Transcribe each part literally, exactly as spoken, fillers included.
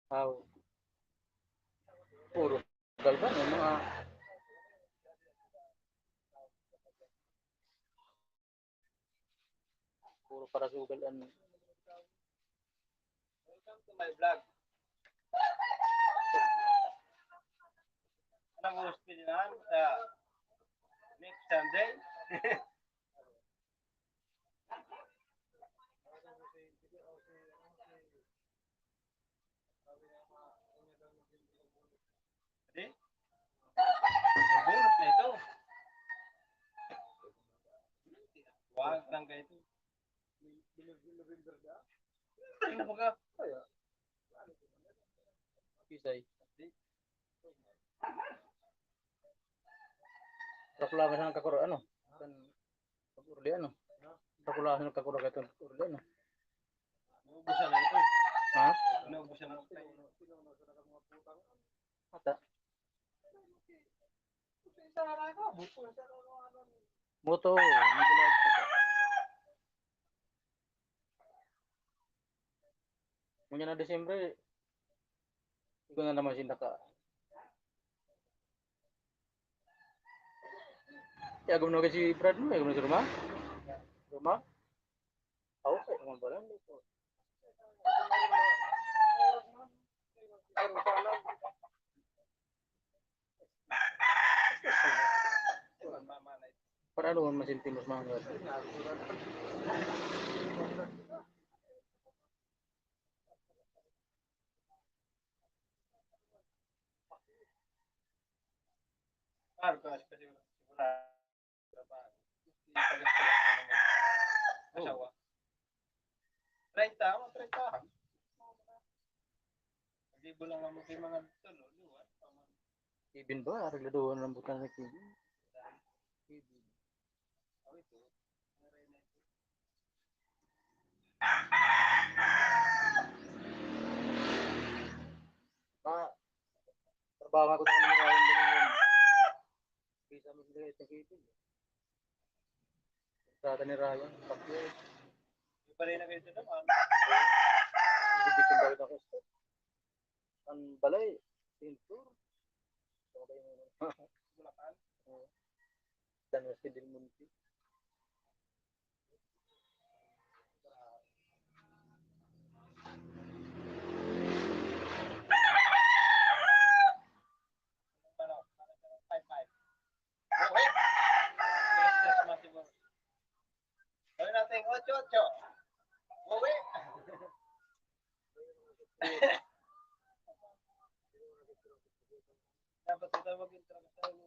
Aw. Puro galban, yung mga puro parasugal an. Welcome to my vlog. Anong oras pinilahan sa next Sunday? Di? Nabunot na ito. Wag lang kayo ito. November na baga. Kaya. Kisay. Rakulangan ng kakuro, ano? Kan pag-urli, ano? Rakulangan ng kakuro, kan pag-urli, ano? Naubusan na ito. Ha? Naubusan na ito. Ata. Moto, nagulad ko. Ngunyan na Disyembre, ikaw na naman sinda ka. Yagom na si Brad mo, yagom na si Roma. Roma? Ako, kaya naman pala. Para ano man masintimos mga Claro, kasi kasi wala. Trabaho. Tagas-tagas pa naman. Asawa. Treinta, mga treinta. Libo lang ang mga mga tulo, liwa. Kevin ba? Arreglado na lang butan ni Kevin. Kevin. Oh, ito. Ba, trabaho nga ko sa kanila, Ryan, ganyan. Bisa mo sila itong Kevin. Sa ni Ryan, Pacquiao. Di pa rin na kayo ito naman. Hindi, di sila rin ako. Ang balay, Pintur. Bulacan? Oo. Dan Jose Del Monte. Ano, five five. Okay. Yes, yes, Matibor. Gawin natin, ocho ocho. Uwi. Dapat ito maging trabaho sa ulo.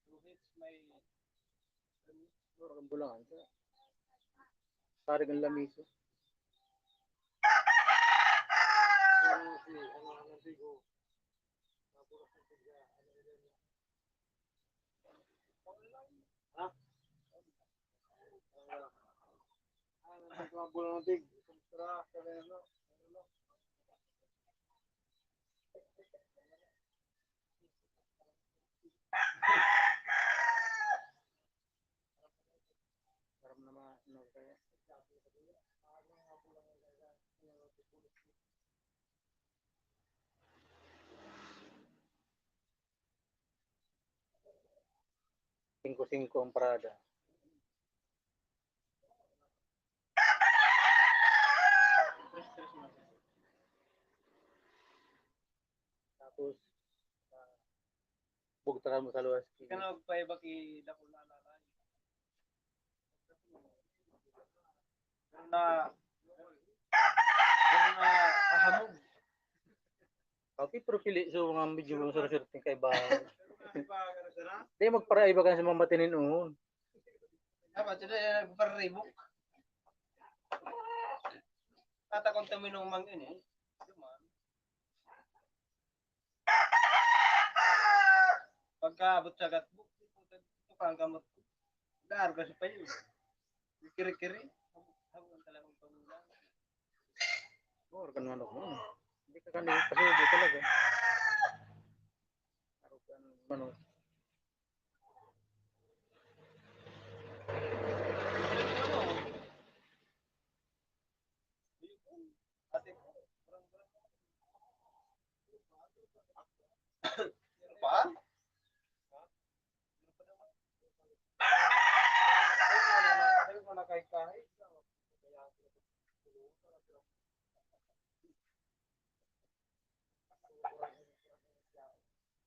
Two hits, may Mura kang bulangan ka. Pare kang lamiso. Ano si, ano, ano, Bigo? Ha? Ang mga bulang ng tig. Kumusta? Kaya ano? Aram na mga ano kaya. Singko-singko ang parada. Tapos, ah, bugtakan mo sa luwas. Ka na magpaiba ki dakul na alalay. Pero na, pero na, ahamog. Okay, pero pili sa mga medyo mga sarasirting kaibahan. Pero na, iba, ano, sira? Di, magparaiba ka sa mga matininon. Dapat sila, eh, paribok. Tata kung tuminong mang ini, eh. Pagkaabot sa gatbo, tukang kamot. Dar ka sa payo. Kiri-kiri. Habang talagang pamula. Or kan manok mo. Hindi ka kanil pasubo talaga. Or kan manok.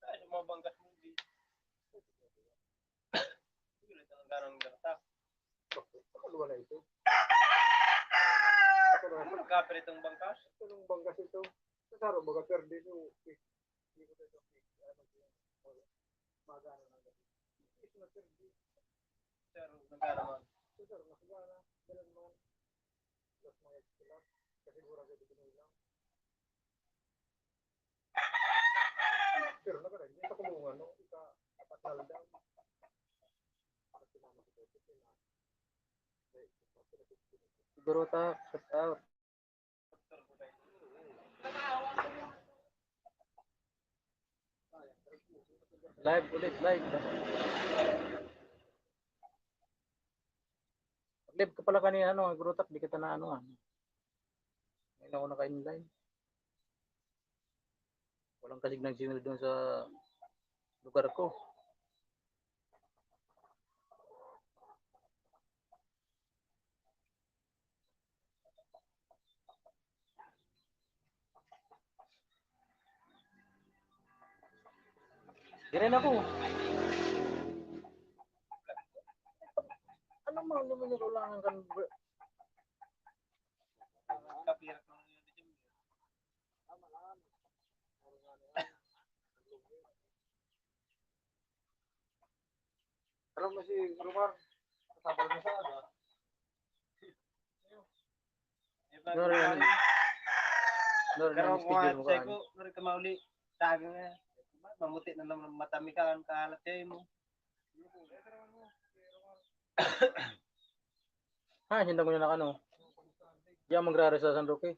Ay, sa mga bangkas mo, di. Sige, ito ang garang garta. Sa kalwa na ito. Ano nagkapir itong bangkas? Ito nung bangkas ito. Sa saro, baga perde ito. Hindi ko ito, ano, magana na. Ito na perde. Sir, nagana man. Ito, sir, mas gana. Ganun man. Plus mga extra. Kasi mura ka dito lang. Pero nagana, hindi sa kulungan, no? Ika, apat na lang daw. Siguro ta, shout out. Live ulit, live. Live ka pala kanina, ano, Gurutak, di kita na, ano, ah. Ngayon ako naka-inline. Walang kasignal-signal dun sa lugar ko. Dire na ko. Ano man, ano man yung kailangan kan. Alam mo si Romar, sabay mo sa ano? Nor yan. Nor yan, schedule mo ko. Ko, nor ka mauli. Tagang nga. Mamuti na naman mata mi kan kahalat kayo mo. Ha, hindi mo na ano. Diyan magrare sa San Roque.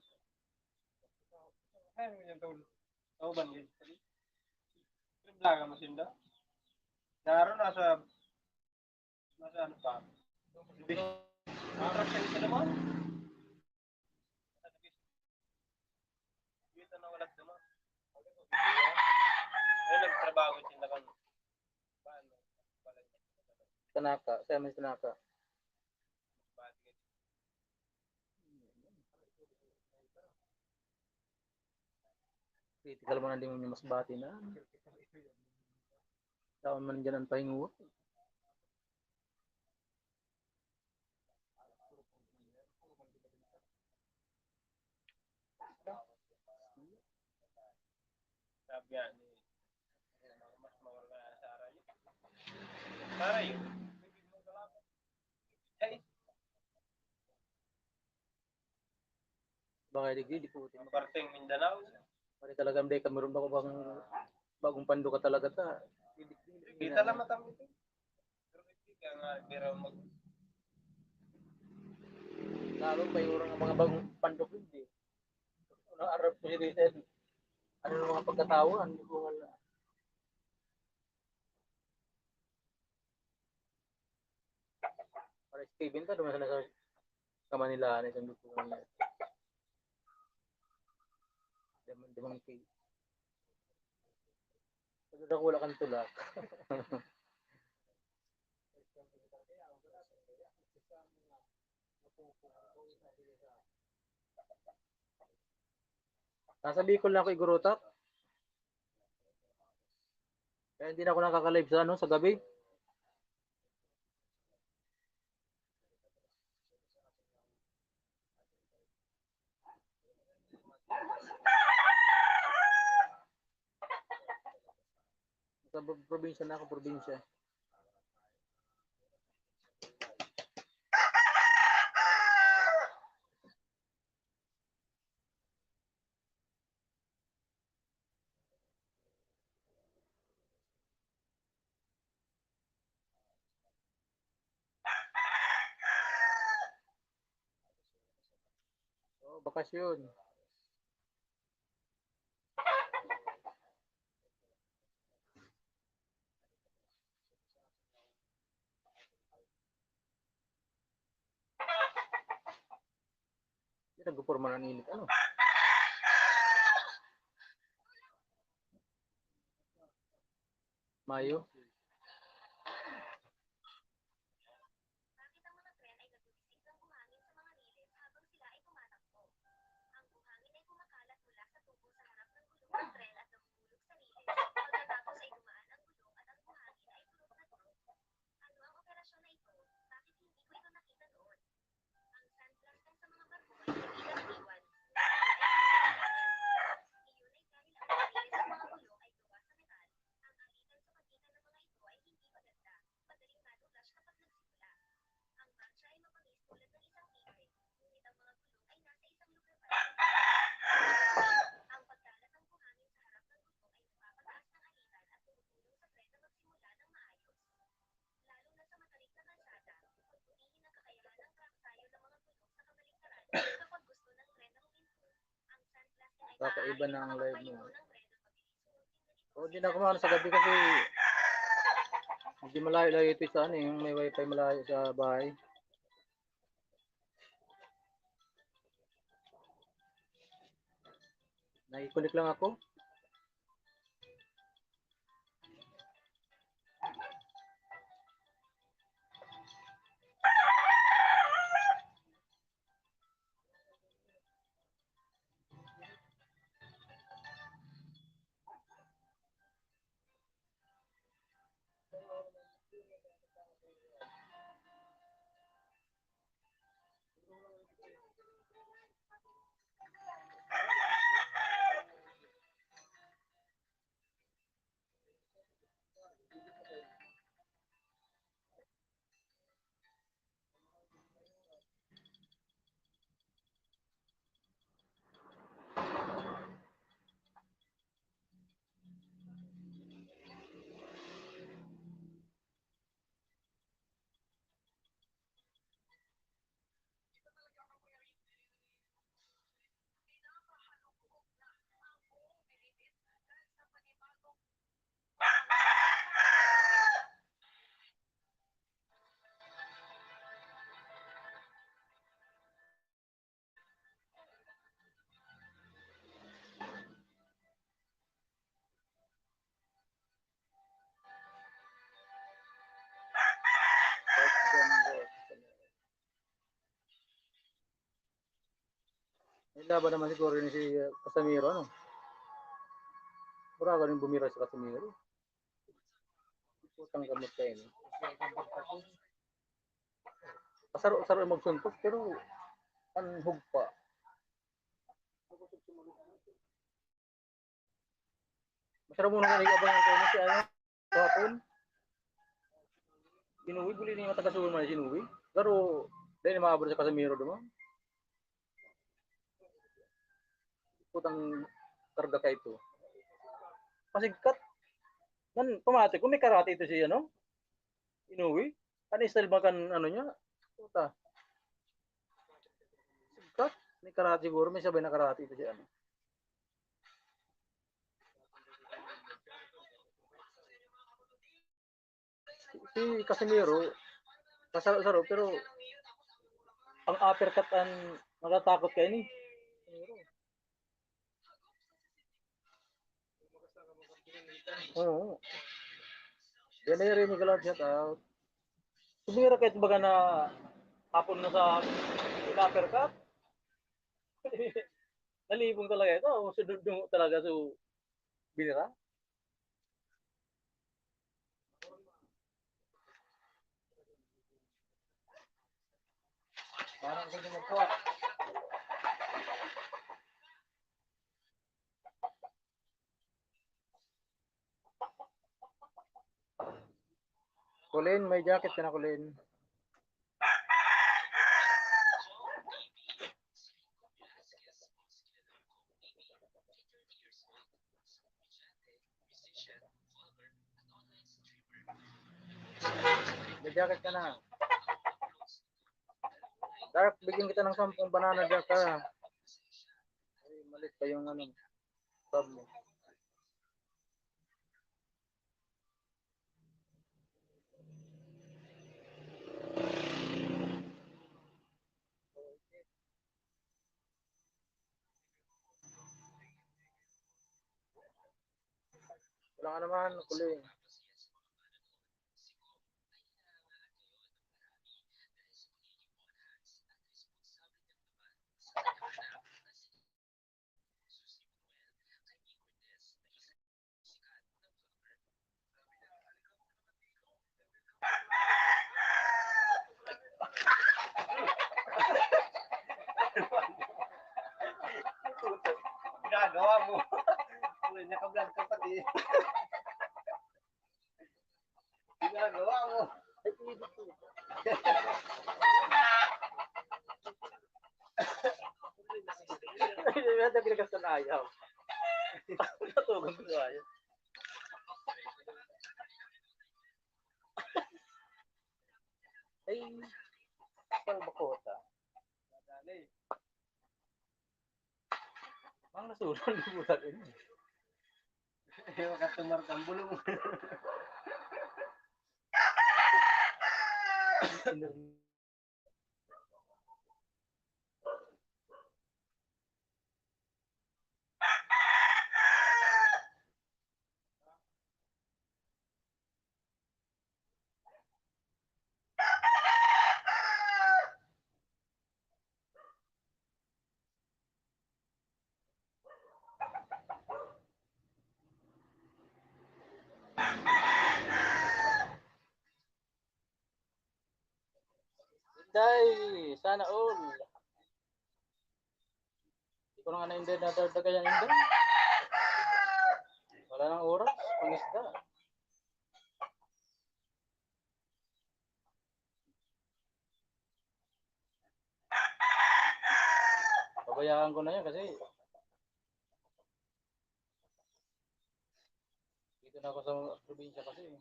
Ay, mo yan, tol. Tao ba niya? Blaga mo sinda? Naro na sa, nasa ano pa? Bis-, attraction sa naman. Dito na wala naman. Ay, nagtrabaho sinda kan. Paano? Pala niya. Tanaka, sa may Tanaka. Critical man ang demonyo, mas bati na. Taon man dyan ang pahinguha. Sabi nga ni, mas mawala na sa araw yun. Sa araw yun. Ay, baka di, di po. Ang parteng Mindanao. Pare talaga, hindi kami rin bako bang bagong pando ka talaga ta. Kita lang matang ito. Pero hindi ka nga, pero mag- Lalo pa yung mga bagong pando ko, hindi. Ano, Arab ko yun, eh. Ano yung mga pagkatawa, hindi ko alam. Para Steven ka, duman sa nasa kamanilahan, isang gusto ko niya. Duman, duman kay. Sabi na wala kang tulak. Nasa Bicol na ako, Igurutak. Kaya hindi na ako nakaka-live sa, ano, sa gabi. Sa pro-, probinsya na ako, probinsya. Oh, bakasyon. Hindi nagpuporma ng init, ano? Mayo. Bakit ang mga tren ay nagbibisik ng buhangin sa mga riles habang sila ay tumatakbo? Ang buhangin ay kumakalat mula sa tubo sa harap ng gulong ng tren at namumulog sa riles. Pagkatapos ay dumaan ang gulong at ang buhangin ay purok na durog. Ano ang operasyon na ito? Bakit hindi ko ito nakita noon? Ang sandblasting sa mga barko ay hindi karaniwan. Iyon ay dahil ang mga riles sa mga gulong ay gawa sa metal. Ang alitan sa pagitan ng mga ito ay hindi maganda. Madaling ma-double flash kapag nagsimula. Ang mancha ay mapangis tulad ng isang tigre, ngunit ang mga gulong ay nasa isang lugar pa rin. Ang pagkalat ng buhangin sa harap ng gulong ay nagpapataas ng alitan at tumutulong sa tren na magsimula ng maayos. Lalo na sa matarik na kalsada, pagbutihin ang kakayahan ng truck tayo ng mga gulong sa kabaliktaran kapag gusto ng tren na huminto. Ang sandblasting ay kakaiba na ang live mo. O, di na ako maano sa gabi kasi medyo malayo-layo ito sa ano, yung may wifi malayo sa bahay. Nakikunik lang ako. Laban naman siguro ni si, uh, Casimiro, ano? Mura ka rin bumira si Casimiro. Putang gamot kayo, no? Pasaro-saro yung magsuntok, pero ang hugpa. Masarap mo naman yung abang ko na si ano, kahapon. Inuwi, buli niya taga-suwon man si Inuwi. Pero, dahil maabot sa Casimiro naman. Putang karga ka ito. Pasigkat. Nan, pamati ko, may karate ito si ano? Inuwi. Ano style ba kan ano niya? Puta. Sigkat. May karate siguro, may sabay na karate ito si ano. Si Casimiro, kasaro-saro, pero ang uppercut ang natatakot kaini. Oo. Yan na yung Remy Galante, shout out. Sumira kahit baga na hapon na sa uppercut. Nalibong talaga ito. Ang sudod nung talaga so binira. Parang gusto mo po. Colin, may jacket ka na, Colin. May jacket ka na. Dark, bigyan kita ng sampung banana, Dark, ha? Ay, malit pa yung ano, sub mo. Wala nga naman, kuling. Ginagawa mo. Uy, naka-vlog ka pati. Ginagawa mo. Ay, may naglagas ng ayaw. Natugang ko ayaw. Ay, pang bakota. Ang nasulan, libutan ini. Ayaw ka tumar kang bulong. Day, sana all. Hindi ko na nga nainda, nadagdagan yan, Inday. Wala nang oras, pangisda. Pabayaan ko na yan kasi dito na ako sa probinsya kasi.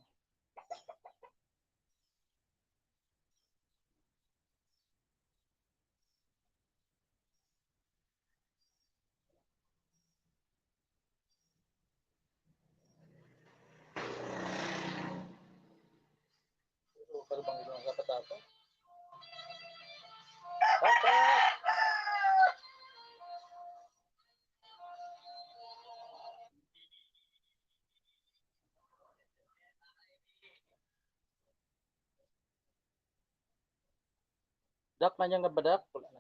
Pero bang ibang kapatapang? Papa! Dak man yan nga badak. Wala na.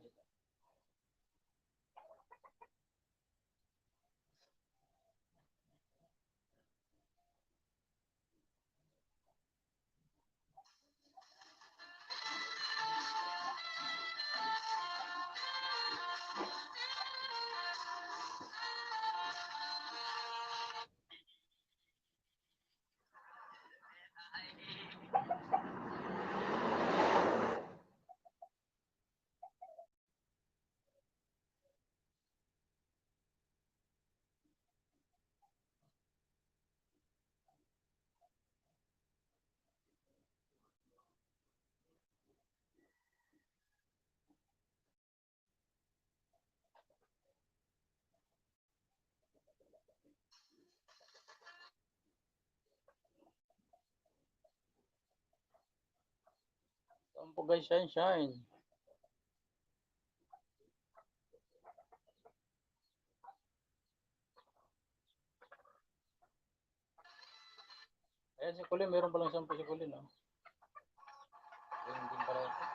Saan po, guys? Shine, shine. Ayan si Colin, meron palang sample si Colin, oh. Ayan din pala ito.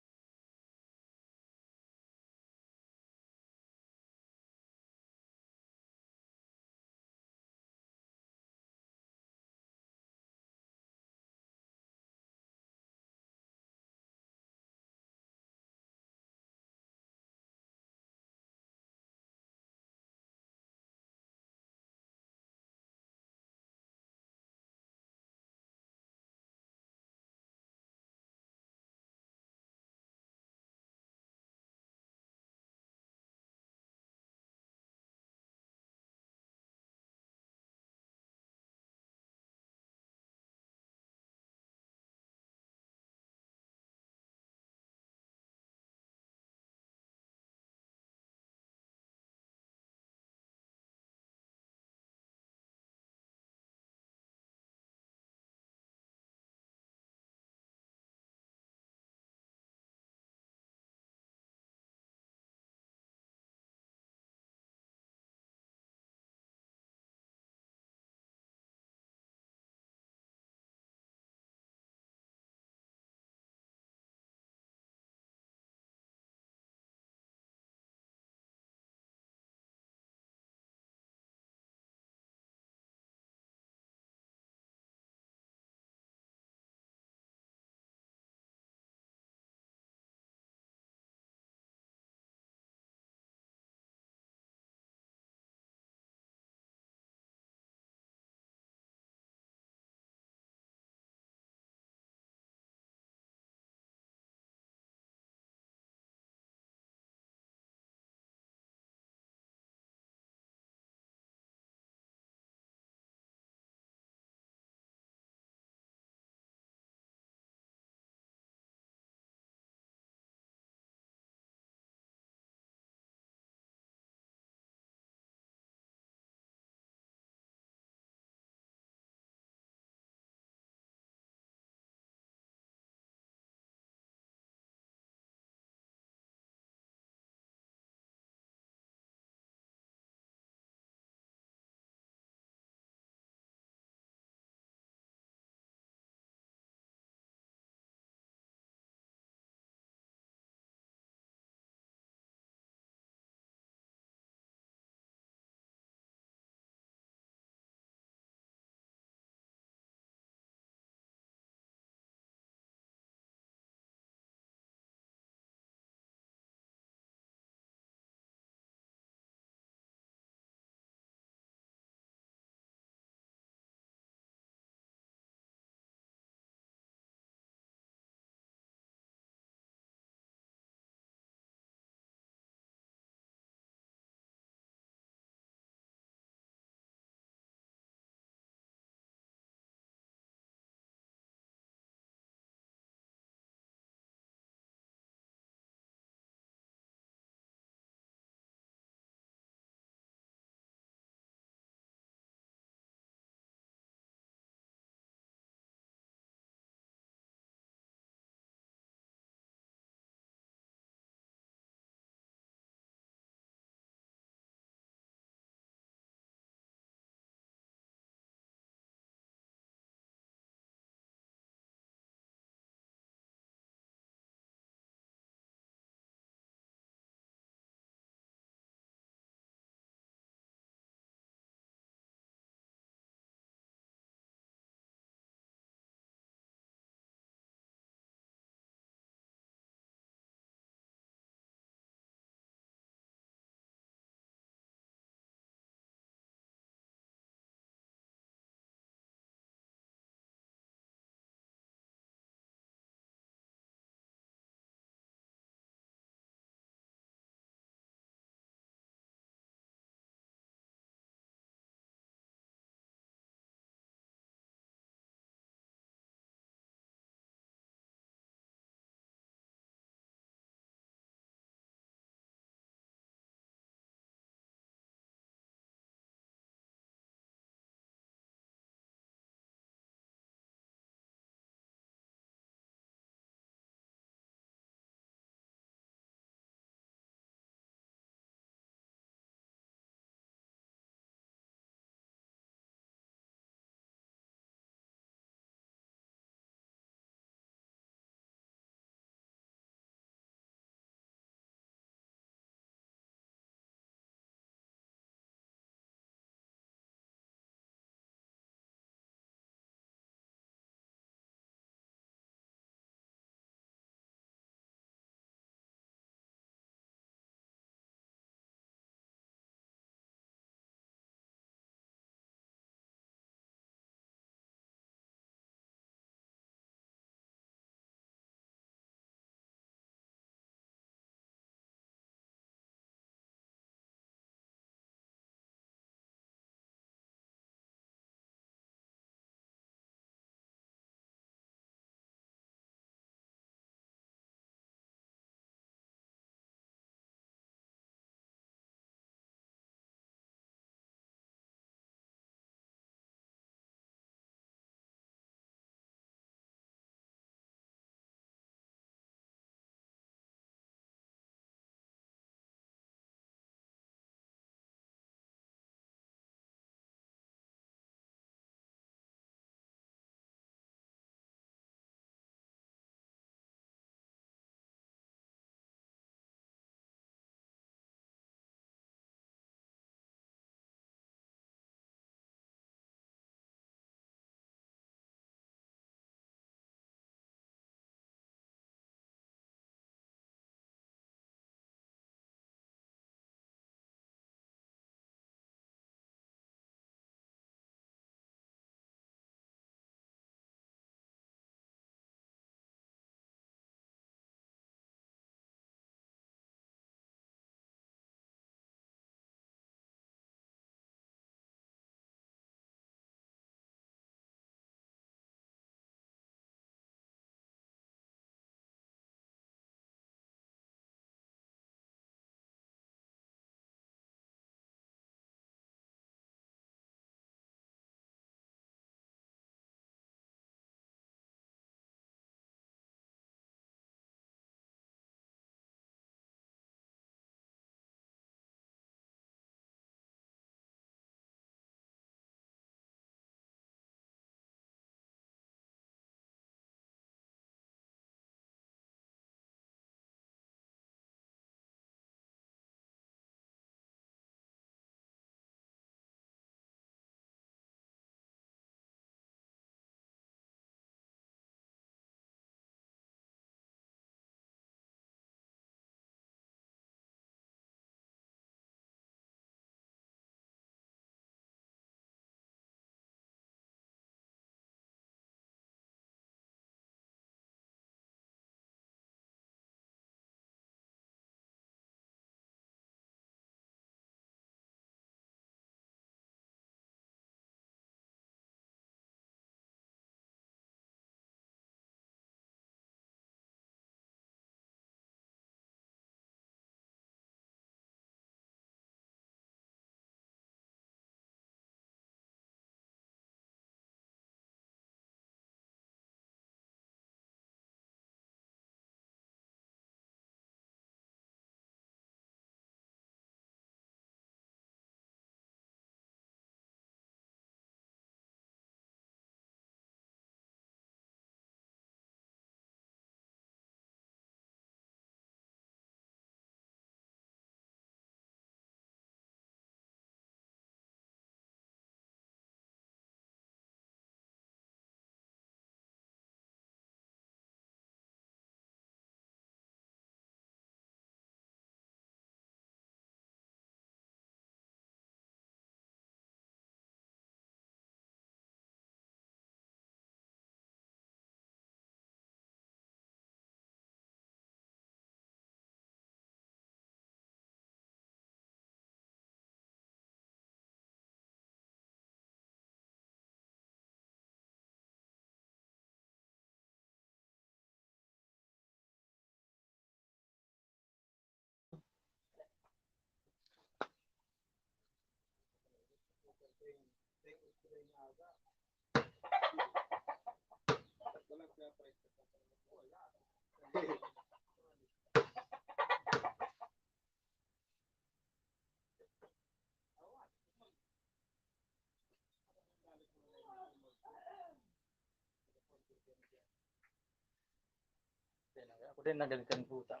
Ako din nagalitan puta.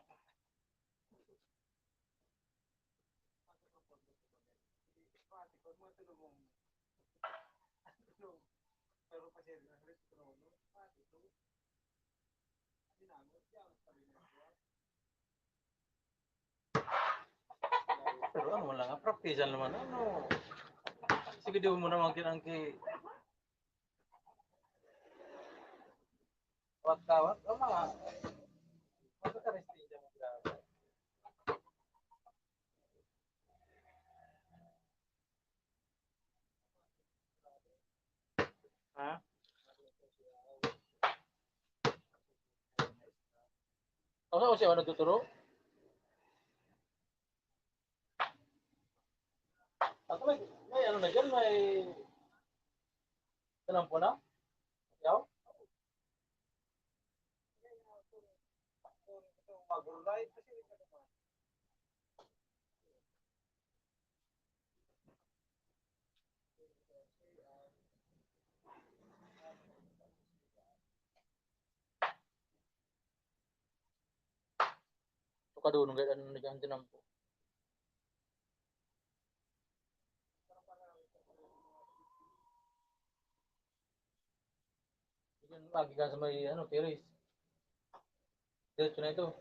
Pero ano lang, praktisan naman, ano. Sige, di mo naman kinangki. Kawat-kawat, o mga, magkakaresting dyan, grabe. Ha? Ako sa siya nagtuturo? Ako may, may ano na dyan, may, alam po na? Yaw? Mag-ride kasi. Tukadunong gayod an naghahan tinampo. Yan, lagi ka sa may, ano, terrace. Diretso na ito.